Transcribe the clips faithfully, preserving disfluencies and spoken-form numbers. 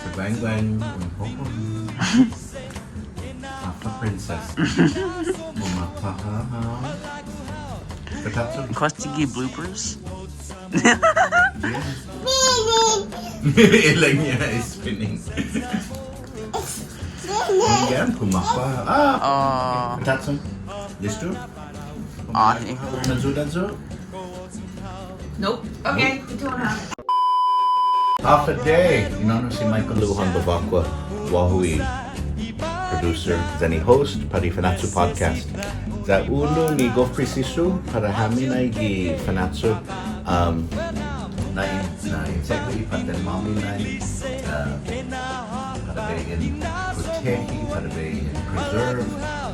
Sa' guaha un hohong. Håfa princess. Mama, paha, ha? Katapso. Kåtto gi bloopers? Yes. Ilek-ña is spinning. Yan, kumåpa. Ah. Ah. Tatson. Listo? Ah, eh. Umayuda yu'? Nope. Okay, ito na. Håfa adai, i na'ån-hu si Michael Lujan Bevacqua, guåhu i producer, yan i host para i Fanachu Podcast. Ya unu ni gof presisu para hami nai gi Fanachu, um, nai, nai, check i påtten-måmi nai, uh, para bai in protehi, para bai in preserve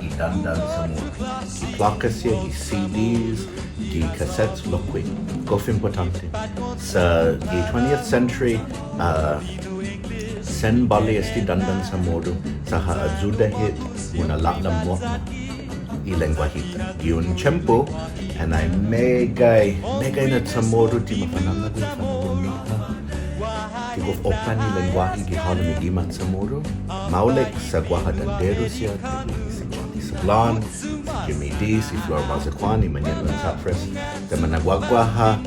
i dandan CHamoru. Gi plåka siha, gi C Ds, gi cassettes, lokkue'. Gof impottånte. Sa' gi twentieth century, uh, sen båli este dandan CHamoru, sa' ha ayuda hit muna'lå'la' mo'na i lengguahi-ta. Gi un tiempo, annai meggai, meggai na CHamoru ti mafana'na'gue i famagu'on-ñiha. Ti gof oppe i lengguahi gi halom i gima' CHamoru. Maolek sa' guaha dandero siha, si Johnny Sablan, si Jimmy D, si Flor Mazacuan, i Mañe'lu Chåfres. Ya mana'guaguaha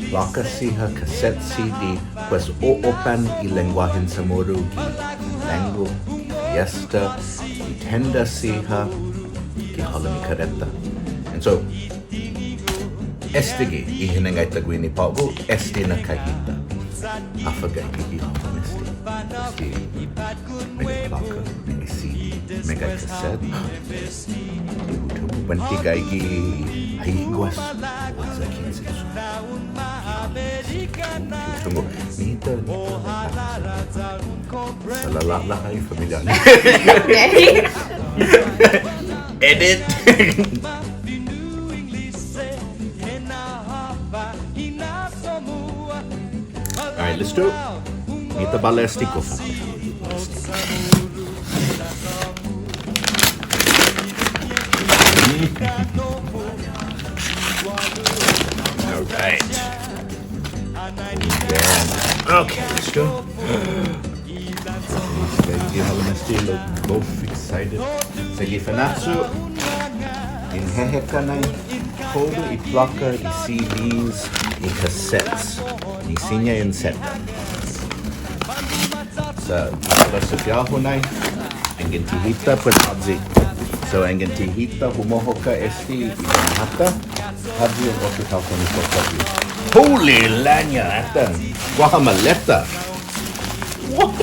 plåka siha, cassette, C D, pues oppe i lengguahen CHamoru gi fandango, gi fiesta, gi tenda siha, gi halom i kareta. And so, estague' i hinengaitan guini på'go, este na kahi-ta. Håfa gaige gi halom este? Este meggai plåka, meggai C D, meggai cassette. Hu tungo' buente gaige haiguas. Hu tungo'. Nita, nita. Sa' lålå'la' i familia. Edit. All right, let's do it. Nita bale este, go for it. All right. Okay, let's do it. Thank you, Mister Look, both excited. Sa' gi Fanachu, in heheka nai todu i plåka, i C Ds, i cassettes ni siña in seta. Sa' para sa' guåhu nai, yanggen ti hita, pues, ayu. So, yanggen ti hita humohoka este i manhåtta, ayu, otro taotao ni todu. Holy laña, atan. Guaha maleta. What?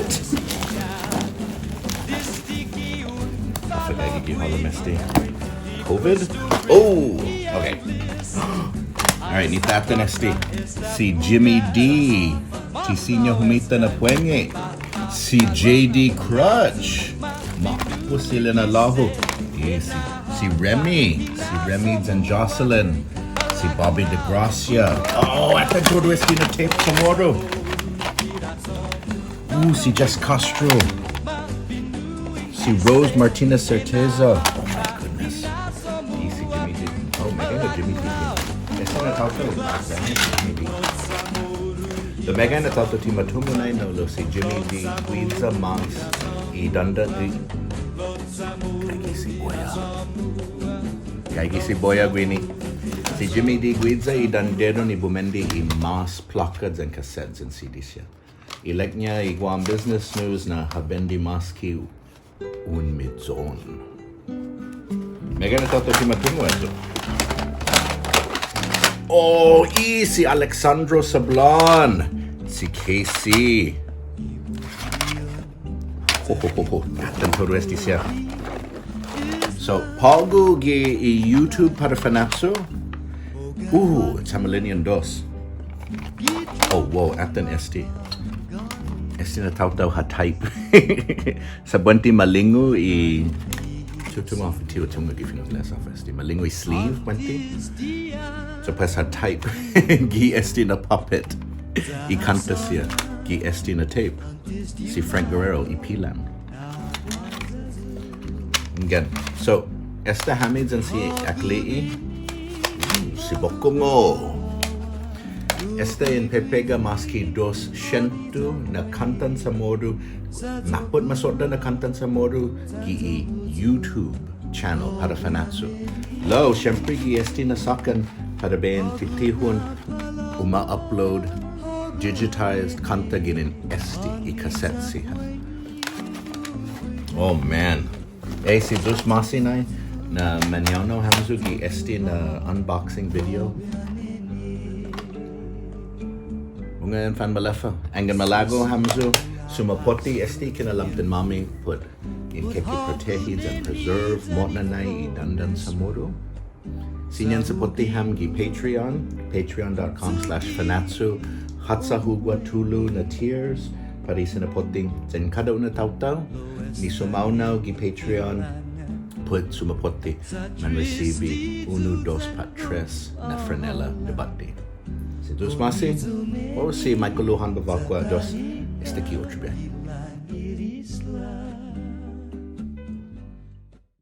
Håfa gaige gi halom este? COVID? Oh, okay. All right, ni atan este. Si Jimmy D. Ti siña humita na puengi. Si J D Crutch. Mappot i lina'lå'-hu. Eh, si, si Remy. Si Remy yan Jocelyn. Si Bobby DeGracia. Oh, atan todu este na tape CHamoru. Uh, si Jess Castro. Si Rose Martinez Certeza. Oh my goodness. I si Jimmy D. Oh, meggai na Jimmy D. Esta na taotao. Jimmy D. Lao meggai na taotao ti ma tungo' nai, no, lao si Jimmy D guiya mås i dandan i. Gaige si Boya. Gaige si Boya guini. Si Jimmy D guiya i dandero ni bumende i mås plåka yan cassette yan C D siha. Ilek-ña i Guam Business News na ha bende mås ki un miyon. Meggai na taotao ti ma tungo' eyu. Oh, i si Alexandro Sablan. Si K C. Ho, ho, ho, ho. Atan todu este siha. So, på'go gi i YouTube para Fanachu. Uh, Chameleon dos. Oh, wow, atan este. Este na taotao ha type. Sa' buente malingu i, hu tungo' håfa ti hu tungo' gi fino' inglés håfa este. Malingu i sleeve, buente. So, pues ha type. Gi este na puppet. I kånta siha. Gi este na tape. Si Frank Guerrero, i pilan. Again. So, esta hami yan si Akli'e'. Ooh, Si Bokongo. Esta en pepega mas ki dos sientos na kåntan Chamoru, mappot masodda' na kåntan Chamoru gi i YouTube channel para Fanachu. Lao, siempre gi este na såkkan para bai in titihon u ma upload digitized kånta ginen este i cassette siha. Oh man. Eh, si Yu'os ma'åse' nai, na mañaonao hamyo gi este na unboxing video. Hunggan, fan maleffa. Anggen malago' hamyo sumapotte este kinalamten-måmi put in keke protehi yan preserve mo'na nai i dandan Chamoru. Siña en sapotte ham gi Patreon, patreon dot com slash fanachu, håtsa hugua tulu na tiers, para i sinapotte, yan kada un na taotao ni sumaonao gi Patreon, put sumapotte, manrisibi unu, dos pat tres na franela ni båtte. Si Yu'os ma'åse', o si Michael Lujan Bevacqua, Yu'os, esta ki otro biahi.